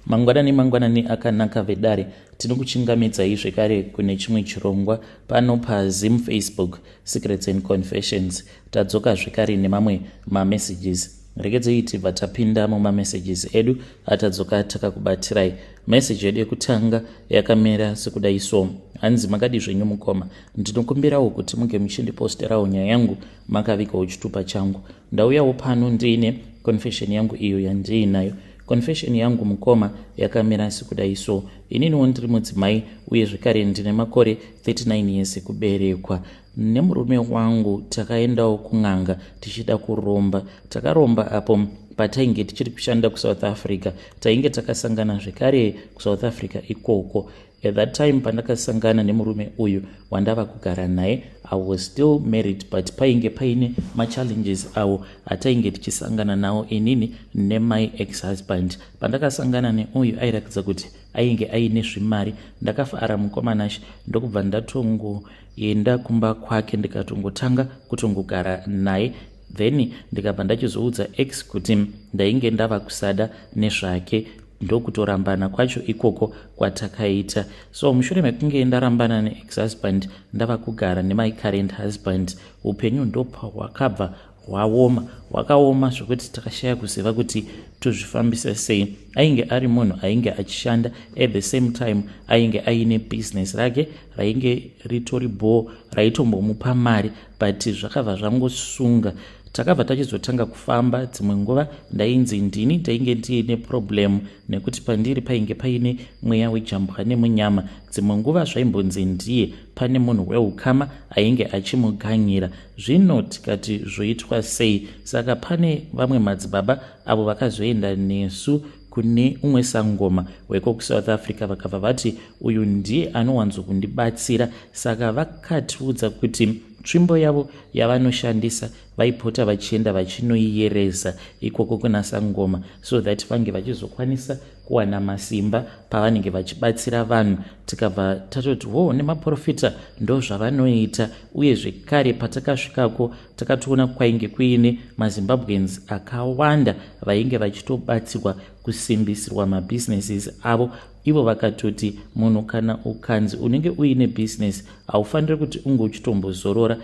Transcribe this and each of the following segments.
Mangwanani mangwanani akanaka vedare, tinokuchingamidzai zvekare kune chimwe chirongwa pano paZim Facebook Secrets and Confessions. Tadzoka zvekare nemamwe mamessages. Regedzei tibva tapinda mumamessages edu atadzoka takakubatirai. Message yedu yekutanga yakamira sekudai so. Hanzi makadi zvenyu mukoma. Ndinokumbirawo kuti muge muchindiposterawo nyaya yangu makavigawo chitupa changu. Ndauyawo pano ndiine confession yangu iyo yandiinayo. Confession yangu mukoma yakamira sekudai so. Ininiwo ndiri mudzimai uye zvekare ndine makore 39 years ekuberekwa. Nemurume wangu takaendawo kun'anga tichida kuromba. Takaromba apo patainge tichiri kushanda kuSouth Africa. Tainge takasangana zvekare kuSouth Africa ikoko. At that time pandakasangana nemurume uyu wandava kugara naye, I was still married, but painge paine machallenges awo atainge tichisangana nawo inini nemy ex-husband. Pandakasangana neuyu airatidza kuti ainge aine zvimari. Ndakafara mukomanashi, ndokubva ndatongoenda kumba kwake ndikatongotanga kutongogara naye. Then ndikabva ndachizoudza ex kuti ndainge ndava kusada nezvake, ndokutorambana kwacho ikoko kwatakaita. So mushure mekunge ndarambana neex-husband, ndava kugara nemy current husband, upenyu ndopahwakabva hwaoma. Hwakaoma zvokuti takashaya kuziva kuti tozvifambisa sei. Ainge ari munhu ainge achishanda, at the same time ainge aine business rake rainge ritori bho, raitombomupa mari, but zvakabva zvangosunga. Takabva tachizotanga kufamba. Dzimwe nguva ndainzi ndini ndainge ndiine problem nekuti pandiri painge paine mweya wejambwa nemunyama. Dzimwe nguva zvaimbonzi ndiye pane munhu weukama ainge achimuganyira. Zvino tikati zvoitwa sei? Saka pane vamwe madzibaba avo vakazoenda nesu kune umwe sangoma weko kuSouth Africa, vakabva vati uyu ndiye anowanzokundibatsira. Saka vakatiudza kuti tsvimbo yavo yavanoshandisa vaipota vachienda vachinoiyeresa ikoko kuna sangoma, so that vange vachizokwanisa kuwana masimba pavanenge vachibatsira vanhu. Tikabva tatoti wo nemaprofita ndo zvavanoita. Uye zvekare patakasvikako takatoona kwainge kuine maZimbabweans akawanda vainge vachitobatsirwa kusimbisirwa mabusinesses avo. Ivo vakatoti munhu kana ukanzi unenge uine bhizinesi, haufaniri kuti unge uchitombozorora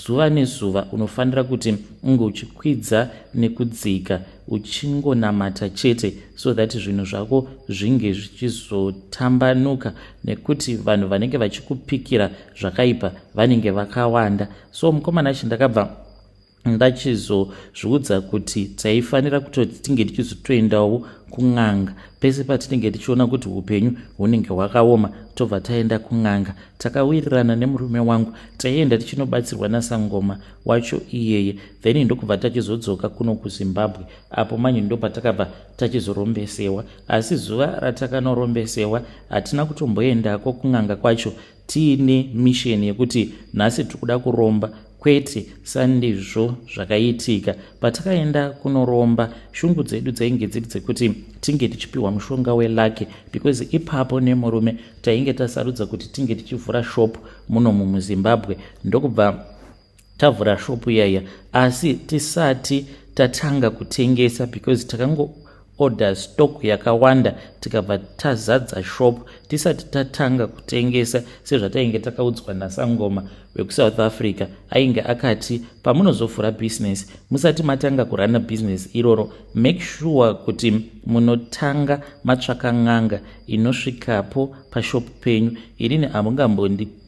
zuva nezuva, unofanira kuti unge uchikwidza nekudzika uchingonamata chete, so that zvinhu zvako zvinge zvichizotambanuka, nekuti vanhu vanenge vachikupikira zvakaipa vanenge vakawanda. So mukomana achi ndakabva ndachizozviudza kuti taifanira kutoti tinge tichizotoendawo kun'anga pese patinenge tichiona kuti upenyu hunenge hwakaoma, tobva taenda kun'anga. Takawirirana nemurume wangu, taienda tichinobatsirwa nasangoma wacho iyeye, then ndokubva tachizodzoka kuno kuZimbabwe. Apo manje ndopatakabva tachizorombesewa. Asi zuva ratakanorombesewa hatina kutomboendako kun'anga kwacho tiine mission yekuti nhasi tiri kuda kuromba, kwete. Sandizvo zvakaitika. Patakaenda kunoromba, shungu dzedu dzainge dziri dzekuti tinge tichipiwa mushonga weluck, because ipapo nemurume tainge tasarudza kuti tinge tichivhura shop munomu muZimbabwe. Ndokubva tavhura shop iyaiya, asi tisati tatanga kutengesa, because takango order stock yakawanda tikabva tazadza shop tisati tatanga kutengesa, sezvatainge takaudzwa nasangoma wekuSouth Africa. Ainge akati pamunozovhura business, musati matanga kurana business iroro, make sure kuti munotanga matsvaka n'anga inosvikapo pashop penyu. Inini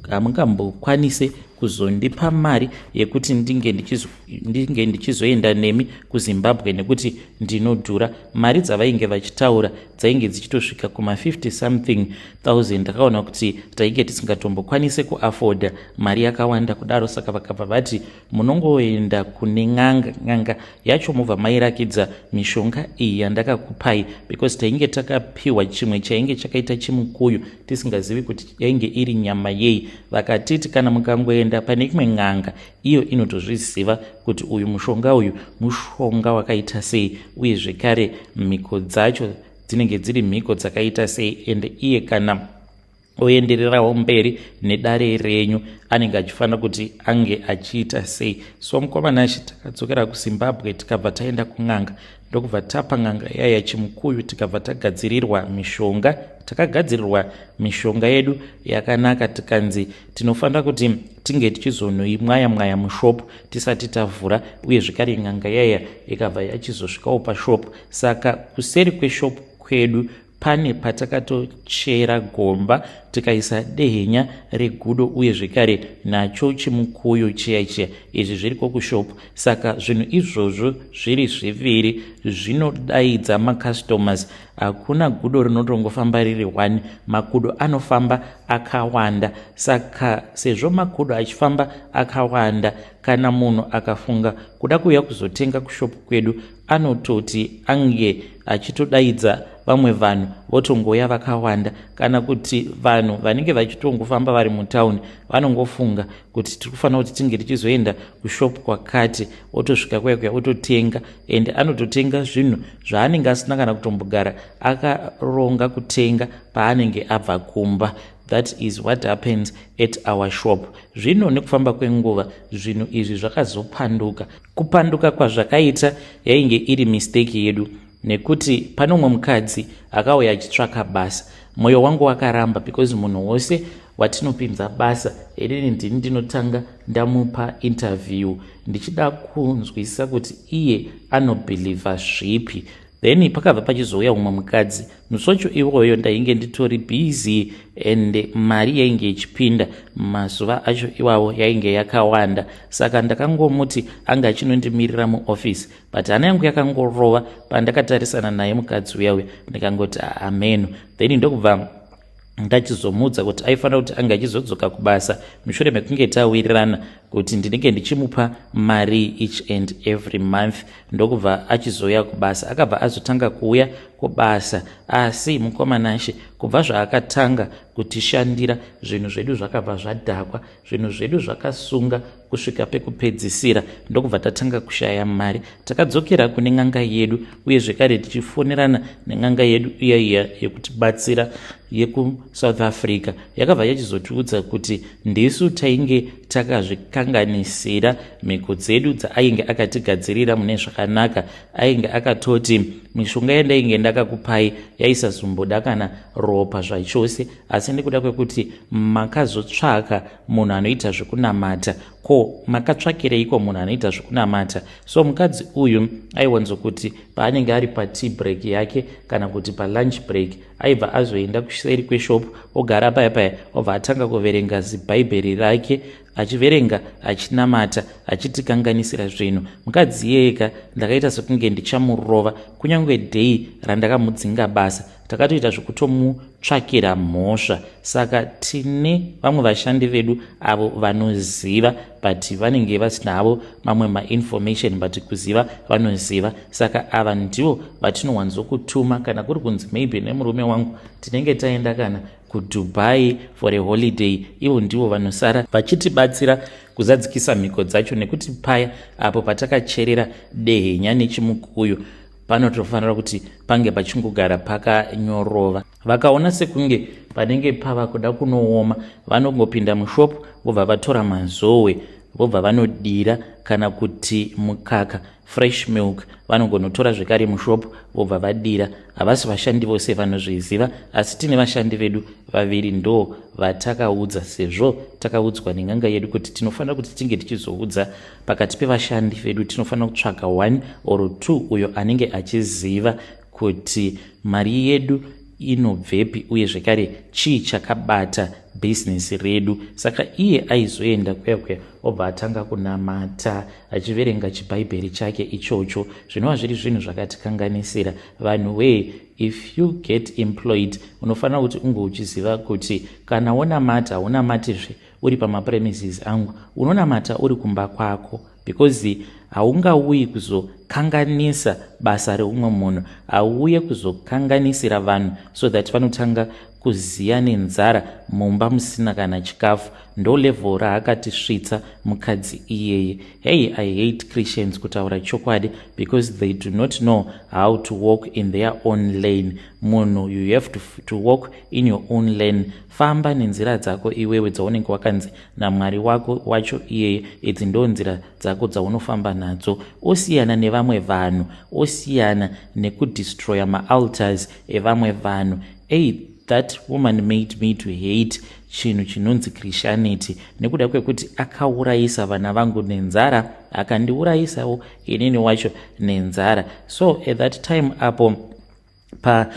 hamungambokwanise kuzondipa mari yekuti ndinge ndichizoenda nemi kuZimbabwe nekuti ndinodhura. Mari dzavainge vachitaura dzainge dzichitosvika kuma50 something thousand. Ndakaona kuti tainge tisingatombokwanise kuafforda mari yakawanda kudaro. Saka vakabva vati munongoenda kune n'anga, n'anga yacho mobva mairakidza mishonga iyi yandakakupai, because tainge takapiwa chimwe chainge chakaita chimukuyu, tisingazivi kuti yainge iri nyama yei. Vakatiti kana mukangoenda pane imwe n'anga, iyo inotozviziva kuti uyu mushonga uyu mushonga wakaita sei, uye zvekare mhiko dzacho dzinenge dziri mhiko dzakaita sei, ende iye kana Oendererawo mberi nedare renyu, anenge achifanira kuti ange achiita sei? So mukomanashi, takadzokera kuZimbabwe, tikabva taenda kun'anga, ndokubva tapa n'anga yaya chimukuyu, tikabva tagadzirirwa mishonga. Takagadzirirwa mishonga yedu yakanaka, tikanzi tinofanira kuti tinge tichizonoimwaya mwaya mushop tisati tavhura. Uye zvekare n'anga yaya ikabva yachizosvikawo pashop. Saka kuseri kweshop kwedu pane patakatochera gomba, tikaisa dehenya regudo uye zvekare nacho chimukuyu chiya chiya. Izvi zviriko kushop. Saka zvinhu izvozvo zviri zviviri zvinodaidza macustomers. Hakuna gudo rinotongofamba riri one, makudo anofamba akawanda. Saka sezvo makudo achifamba akawanda, kana munhu akafunga kuda kuuya kuzotenga kushop kwedu, anototi ange achitodaidza vamwe vanhu, votongoya vakawanda. Kana kuti vanhu vanenge vachitongofamba vari mutauni vanongofunga kuti tiri kufanira kuti tinge tichizoenda kushop kwakati, otosvika kuya kuya ototenga. And anototenga zvinhu zvaanenge asina kana kutombogara akaronga kutenga paanenge abva kumba. That is what happens at our shop. Zvino nekufamba kwenguva zvinhu izvi zvakazopanduka. Kupanduka kwazvakaita yainge iri mistake yedu, nekuti pane umwe mukadzi akauya achitsvaka basa. Mwoyo wangu wakaramba, because munhu wose watinopinza basa, inini ndini ndinotanga ndamupa interview, ndichida kunzwisisa kuti iye anobhilivha zvipi. Then pakabva pachizouya umwe mukadzi. Musi wacho iwoyo ndainge nditori busy and mari yainge ichipinda mazuva acho iwawo yainge yakawanda. Saka ndakangomuti anga achinondimirira muoffice, but hana yangu yakangorova pandakatarisana naye mukadzi uya uya. Ndikangoti ameno. Then ndokubva ndachizomuudza kuti aifanira kuti ange achizodzoka kubasa mushure mekunge tawirirana kuti ndinenge ndichimupa mari each and every month. Ndokubva achizouya kubasa. Akabva azotanga kuuya kubasa, asi mukomanashe, kubva zvaakatanga kutishandira, zvinhu zvedu zvakabva zvadhakwa, zvinhu zvedu zvakasunga kusvika pekupedzisira. Ndokubva tatanga kushaya mari. Takadzokera kune n'anga yedu, uye zvekare tichifonerana nen'anga yedu iya iya yekutibatsira yekuSouth Africa. Yakabva yachizotiudza kuti ndisu tainge takazvikanganisira mhiko dzedu dzaainge akatigadzirira mune zvakanaka. Ainge akatoti mishonga yandainge ndakakupai yaisazomboda kana ropa zvachose, asi nekuda kwekuti makazotsvaka munhu anoita zvekunamata. Ko makatsvakireiko munhu anoita zvekunamata? So mukadzi uyu aiwanzokuti paanenge ari patea break yake kana kuti palunch break, aibva azoenda kuseri kweshop, ogara paya paya, obva atanga kuverenga zibhaibheri rake, achiverenga, achinamata, achitikanganisira zvinhu. Mukadzi iyeyeka ndakaita sekunge ndichamurova. Kunyange day randakamudzinga basa, takatoita zvekutomutsvakira mhosva. Saka tine vamwe vashandi vedu avo vanoziva, but vanenge vasina havo mamwe mainformation, but kuziva vanoziva. Saka ava ndivo vatinowanzokutuma kana kuri kunzi maybe nemurume wangu tinenge taenda kana kuDubai for a holiday. Ivo ndivo vanosara vachitibatsira kuzadzikisa mhiko dzacho, nekuti paya apo patakacherera dehenya nechimukuyu panotofanira kuti pange pachingogara pakanyorova. Vakaona sekunge panenge pava kuda kunooma, vanongopinda mushop, vobva vatora mazowe, vobva vanodira, kana kuti mukaka, fresh milk, vanongonotora zvekare mushop, vobva vadira. Havasi vashandi vose vanozviziva, asi tine vashandi vedu vaviri ndo vatakaudza, sezvo takaudzwa nen'anga yedu kuti tinofanira kuti tinge tichizoudza pakati pevashandi vedu. Tinofanira kutsvaga one or two uyo anenge achiziva kuti mari yedu inobvepi, uye zvekare chii chakabata bhizinesi redu. Saka iye aizoenda kuya kuya, obva atanga kunamata achiverenga chibhaibheri chake ichocho, zvinova zviri zvinhu zvakatikanganisira. Vanhu wee, if you get employed, unofanira kuti unge uchiziva kuti kana wonamata, haunamatizve uri pamapremises angu, unonamata uri kumba kwako, because haungauyi kuzoita. kuzokanganisa basa reumwe munhu. Auye kuzokanganisira vanhu so that vanotanga kuziya nenzara mumba musina kana chikafu. Ndo level raakatisvitsa mukadzi iyeye. Hey, I hate Christians, kutaura chokwadi, because they do not know how to walk in their own lane. Munhu, you have to walk in your own lane. Famba nenzira dzako iwewe dzaunenge wakanzi naMwari wako wacho iyeye, idzi ndo nzira dzako dzaunofamba nadzo. Osiyana nevamwe vanhu, osiyana nekudestroya maaltars evamwe vanhu. Ei, that woman made me to hate chinhu chinonzi Christianity, nekuda kwekuti akaurayisa vana vangu nenzara, akandiurayisawo inini wacho nenzara. So at that time apo pa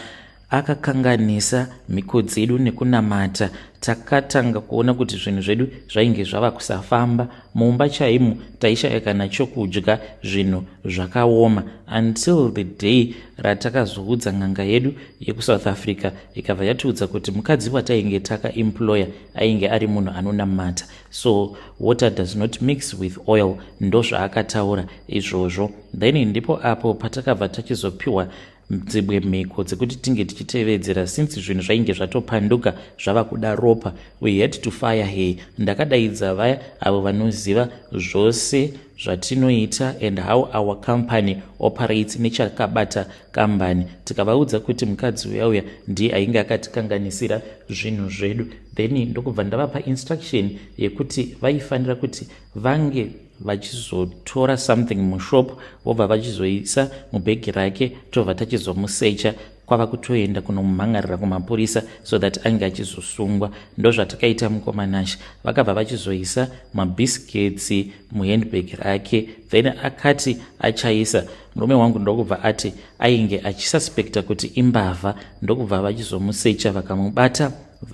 akakanganisa mhiko dzedu nekunamata, takatanga kuona kuti zvinhu zvedu zvainge zvava kusafamba. Mumba chaimo taishaya kana chokudya, zvinhu zvakaoma, until the day ratakazoudza n'anga yedu yekuSouth Africa, ikabva yatiudza kuti mukadzi watainge takaemploya ainge ari munhu anonamata, so water does not mix with oil. Ndo zvaakataura izvozvo. Then ndipo apo patakabva tachizopiwa dzimwe mhiko dzekuti tinge tichitevedzera. Since zvinhu zvainge zvatopanduka, zvava kuda ropa, we had to fire her. Ndakadaidza vaya avo vanoziva zvose zvatinoita and how our company operates nechakabata kambani. Tikavaudza kuti mukadzi uya uya ndiye ainge akatikanganisira zvinhu zvedu. Then ndokubva ndavapa instruction yekuti vaifanira kuti vange vachizotora something mushop, vobva vachizoisa mubhegi rake, tobva tachizomusecha, kwava kutoenda kunomumhangarira kumapurisa so that ange achizosungwa. Ndo zvatakaita, mukomanashe. Vakabva vachizoisa mabhiskets muhandbag rake. Then akati achaisa, murume wangu ndokubva ati ainge achisuspecta kuti imbavha, ndokubva vachizomusecha, vakamubata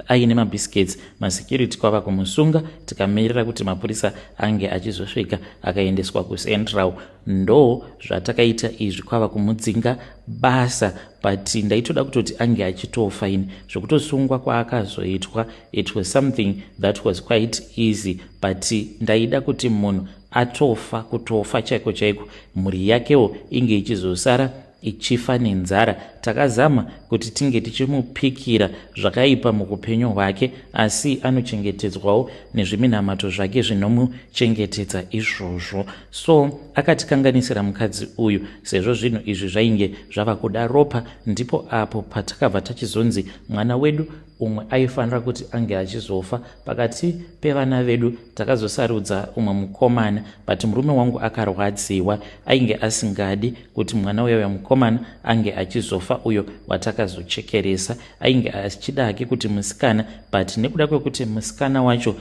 aine mabiscuits. Masecurity kwava kumusunga, tikamirira kuti mapurisa ange achizosvika, akaendeswa kuCentral. Ndo zvatakaita izvi, kwava kumudzinga basa. But ndaitoda kutoti ange achitofa ini. Zvekutosungwa kwaakazoitwa, it was something that was quite easy, but ndaida kuti munhu atofa, kutofa chaiko chaiko, mhuri yakewo inge ichizosara ichifa nenzara. Takazama kuti tinge tichimupikira zvakaipa muupenyu hwake, asi anochengetedzwawo nezviminamato zvake zvinomuchengetedza izvozvo. So akatikanganisira mukadzi uyu. Sezvo zvinhu izvi zvainge zvava kuda ropa, ndipo apo patakabva tachizonzi mwana wedu umwe aifanira kuti ange achizofa. Pakati pevana vedu takazosarudza umwe mukomana, but murume wangu akarwadziwa, ainge asingadi kuti mwana uya mukomana ange achizofa, uyo watakazochekeresa. Ainge achida hake kuti musikana, but nekuda kwekuti musikana wacho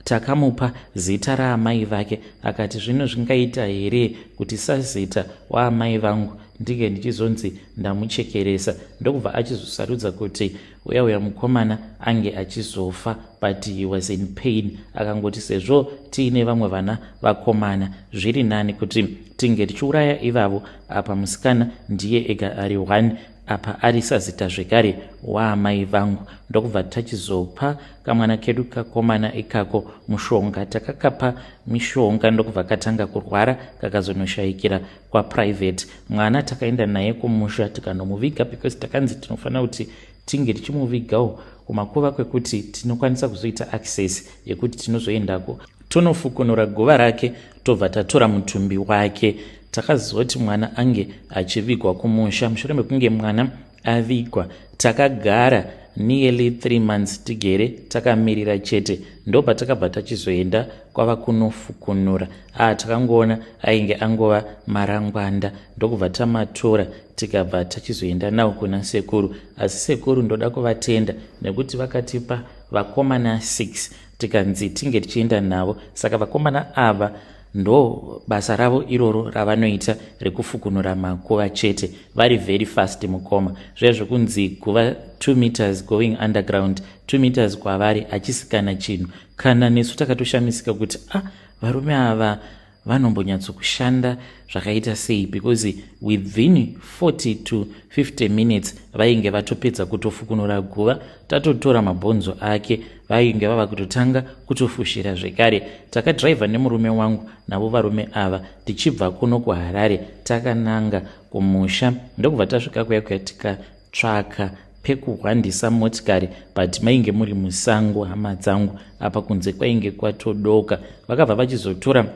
takamupa zita raamai vake, akati zvino zvingaita here kuti sazita waamai vangu ndinge ndichizonzi ndamuchekeresa? Ndokubva achizosarudza kuti uya uya mukomana ange achizofa, but he was in pain. Akangoti sezvo tiine vamwe vana vakomana, zviri nani kuti tinge tichiuraya ivavo. Apa musikana ndiye ega ari one, apa ari sazita zvekare waamai vangu. Ndokubva tachizopa kamwana kedu kakomana ikako mushonga. Takakapa mishonga, ndokubva katanga kurwara, kakazonoshayikira kwaprivate. Mwana takaenda naye kumusha, tikanomuviga, because takanzi tinofanira kuti tinge tichimuvigawo kumakuva kwekuti tinokwanisa kuzoita access yekuti tinozoendako, tonofukunura guva rake, tobva tatora mutumbi wake. Takazoti mwana ange achivigwa kumusha. Mushure mekunge mwana avigwa, takagara nearly 3 months tigere takamirira chete. Ndo patakabva tachizoenda kwava kunofukunura. A, takangoona ainge angova marangwanda, ndokubva tamatora, tikabva tachizoenda nawo kuna sekuru. Asi sekuru ndoda kuvatenda nekuti vakatipa vakomana 6, tikanzi tinge tichienda navo. Saka vakomana ava ndo basa ravo iroro ravanoita rekufukunura makuva chete. Vari very fast, mukoma. Zviya zvekunzi guva 2 meters going underground, 2 meters kwavari hachisikana chinhu. Kana nesu takatoshamisika kuti, ah, varume ava. Vanombonyatsokushanda zvakaita sei? Because within 40 to 50 minutes vainge vatopedza kutofukunura guva, tatotora mabhonzo ake, vainge vava kutotanga kutofushira zvekare. Takadhiraivha nemurume wangu navo varume ava tichibva kuno kuHarare takananga kumusha, ndokubva tasvika kuya kuya tikatsvaka pekuhwandisa motikari, but mainge muri musango, hama dzangu. Apa kunze kwainge kwatodoka. Vakabva vachizotora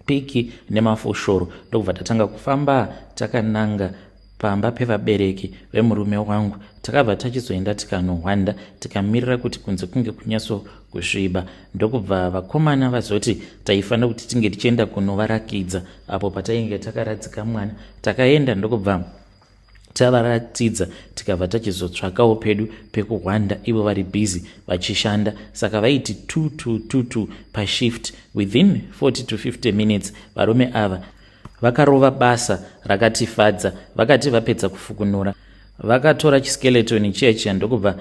piki nemafoshoro, ndokubva tatanga kufamba takananga pamba pevabereki vemurume wangu. Takabva tachizoenda tikanohwanda, tikamirira kuti kunze kunge kunyatso kusviba, ndokubva vakomana vazoti taifanira kuti tinge tichienda kunovarakidza apo patainge takaradzika mwana. Takaenda, ndokubva tavaratidza, tikabva tachizotsvakawo pedu pekuhwanda, ivo vari busy vachishanda. Saka vaiti 2 2 2 2 pashift. Within 40 to 50 minutes varume ava vakarova basa rakatifadza. Vakati vapedza kufukunura, vakatora chiskeleton chiya chiya, ndokubva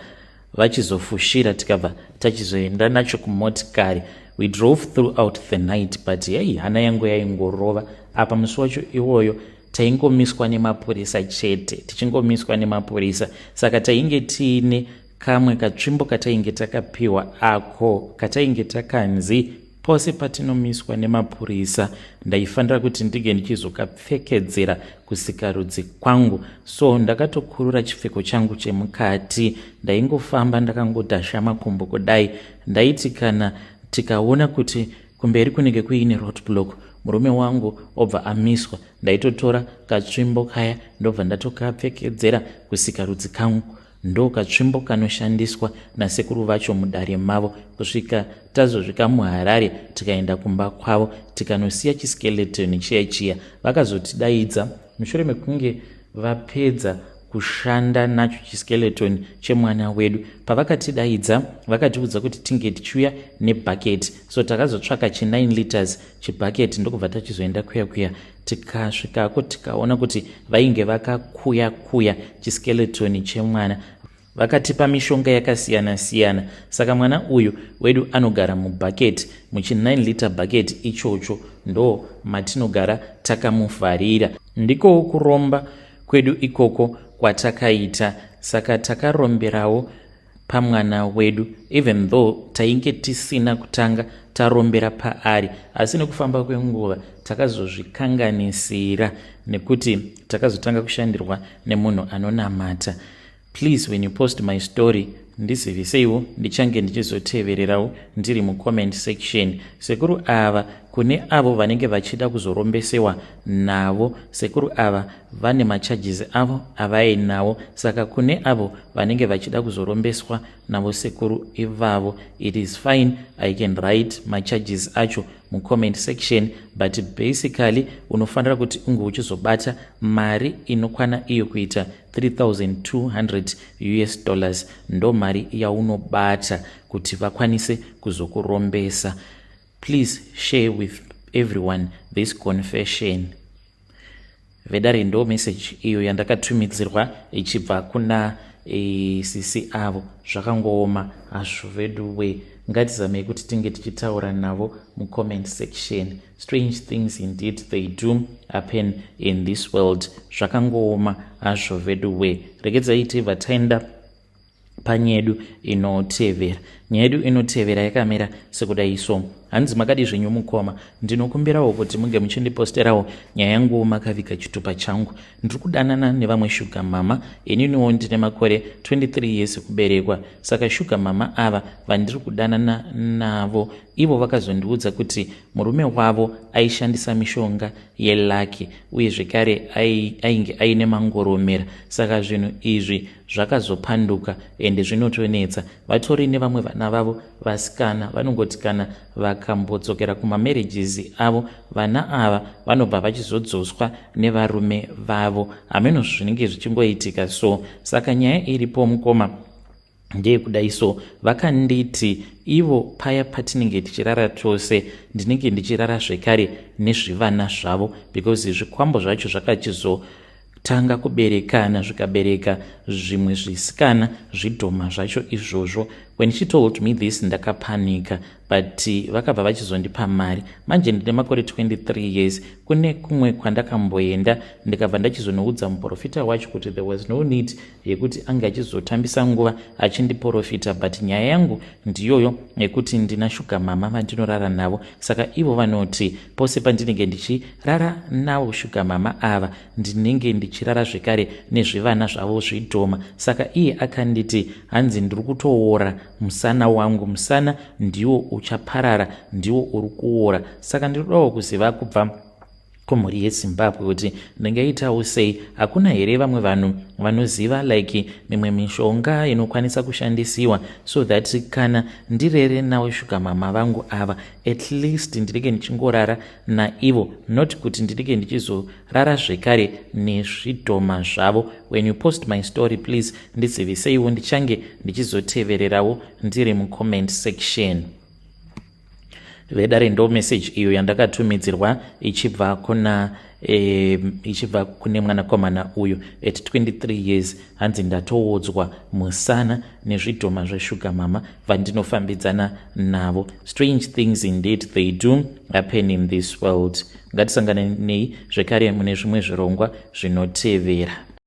vachizofushira, tikabva tachizoenda nacho kumotikari. We drove throughout the night, but hei, hana yangu yaingorova. Apa musi wacho iwoyo taingomiswa nemapurisa chete, tichingomiswa nemapurisa. Saka tainge tiine kamwe katsvimbo katainge takapiwa ako, katainge takanzi pose patinomiswa nemapurisa ndaifanira kuti ndinge ndichizokapfekedzera kusikarudzi kwangu. So ndakatokurura chipfeko changu chemukati, ndaingofamba ndakangodhasha makumbo kudai. Ndaiti kana tikaona kuti kumberi kunenge kuine roadblock, murume wangu obva amiswa, ndaitotora katsvimbo kaya, ndobva ndatokapfekedzera kusikarudzi kangu. Ndo katsvimbo kanoshandiswa nasekuru vacho mudare mavo. Kusvika tazosvika muHarare, tikaenda kumba kwavo, tikanosiya chiskeleton chiya chiya. Vakazotidaidza mushure mekunge vapedza kushanda nacho chiskeleton chemwana wedu. Pavakatidaidza, vakatiudza kuti tinge tichiuya nebhaketi. So takazotsvaka chi9 liters chibhaketi, ndokubva tachizoenda kuya kuya. Tikasvikako, tikaona kuti vainge vakakuya kuya chiskeleton chemwana. Vakatipa mishonga yakasiyana-siyana. Saka mwana uyu wedu anogara mubhaketi, muchi9 liter bhaketi ichocho, ndo matinogara takamuvharira. Ndikowo kuromba kwedu ikoko kwatakaita. Saka takaromberawo pamwana wedu, even though tainge tisina kutanga tarombera paari, asi nekufamba kwenguva takazozvikanganisira nekuti takazotanga kushandirwa nemunhu anonamata. Please, when you post my story, ndiziviseiwo, ndichange ndichizotevererawo ndiri mucomment section. Sekuru ava, kune avo vanenge vachida kuzorombesewa navo, sekuru ava vane macharges avo avainawo. Saka kune avo vanenge vachida kuzorombeswa navo sekuru ivavo, it is fine, I can write macharges acho mucomment section. But basically unofanira kuti unge uchizobata mari inokwana iyo kuita 3200 US dollars. Ndo mari yaunobata kuti vakwanise kuzokurombesa. Please share with everyone this confession. Vedare, ndo message iyo yandakatumidzirwa ichibva kuna sisi avo. Zvakangooma hazvo vedu we. Ngatizamei kuti tinge tichitaura navo mucomment section. Strange things indeed, they do happen in this world. Zvakangooma hazvo vedu we. Regedzai tibva taenda panyaya yedu inotevera. Nyaya yedu inotevera yakamira sekudai so. Hanzi, "Makadi zvenyu mukoma? Ndinokumbirawo kuti munge muchindiposterawo nyaya yangu makaviga chitupa changu. Ndiri kudanana nevamwe sugar mama. Ininiwo ndine makore 23 years ekuberekwa. Saka sugar mama ava vandiri kudanana navo, ivo vakazondiudza kuti murume wavo aishandisa mishonga yelucky, uye zvekare ainge aine mangoromera. Saka zvinhu izvi zvakazopanduka ende zvinotonetsa. Vatori nevamwe vana vavo vasikana. Vanongoti kana vakambodzokera kumamarriages avo, vana ava vanobva vachizodzoswa nevarume vavo. Hameno zvinenge zvichingoitika so. Saka nyaya iripo, mukoma, ndeyekudai so. Vakanditi ivo paya patinenge tichirara tose, ndinenge ndichirara zvekare nezvivana zvavo, because zvikwambo zvacho zvakachizo Tanga kuberekana, zvikabereka zvimwe zvisikana, zvidhoma zvacho izvozvo. When she told me this, ndakapanika, but vakabva vachizondipa mari. Manje ndine makore 23 years. Kune kumwe kwandakamboenda, ndikabva ndachizonoudza muprofita wacho kuti there was no need yekuti ange achizotambisa nguva achindiprofita, but nyaya yangu ndiyoyo yekuti ndina sugar mama vandinorara navo. Saka ivo vanoti pose pandinenge ndichirara navo sugar mama ava, ndinenge ndichirara zvekare nezvivana zvavo zvidhoma. Saka iye akanditi hanzi ndiri kutoora musana wangu, musana ndiwo uchaparara, ndiwo uri kuora. Saka ndinodawo kuziva kubva kumhuri yeZimbabwe kuti ndingaitawo sei. Hakuna here vamwe vanhu vanoziva like mimwe mishonga inokwanisa kushandisiwa so that kana ndirere navo sugar mama vangu ava, at least ndinenge ndichingorara naivo, not kuti ndinenge ndichizorara zvekare nezvidhoma zvavo? When you post my story, please ndiziviseiwo, ndichange ndichizotevererawo ndiri mucomment section. Vedare, ndo message iyo yandakatumidzirwa ichibva kune mwanakomana uyu at 23 years. Hanzi ndatoodzwa musana nezvidhoma zvesugar mama vandinofambidzana navo. Strange things indeed, they do happen in this world. Ngatisanganei zvekare mune zvimwe zvirongwa zvinotevera.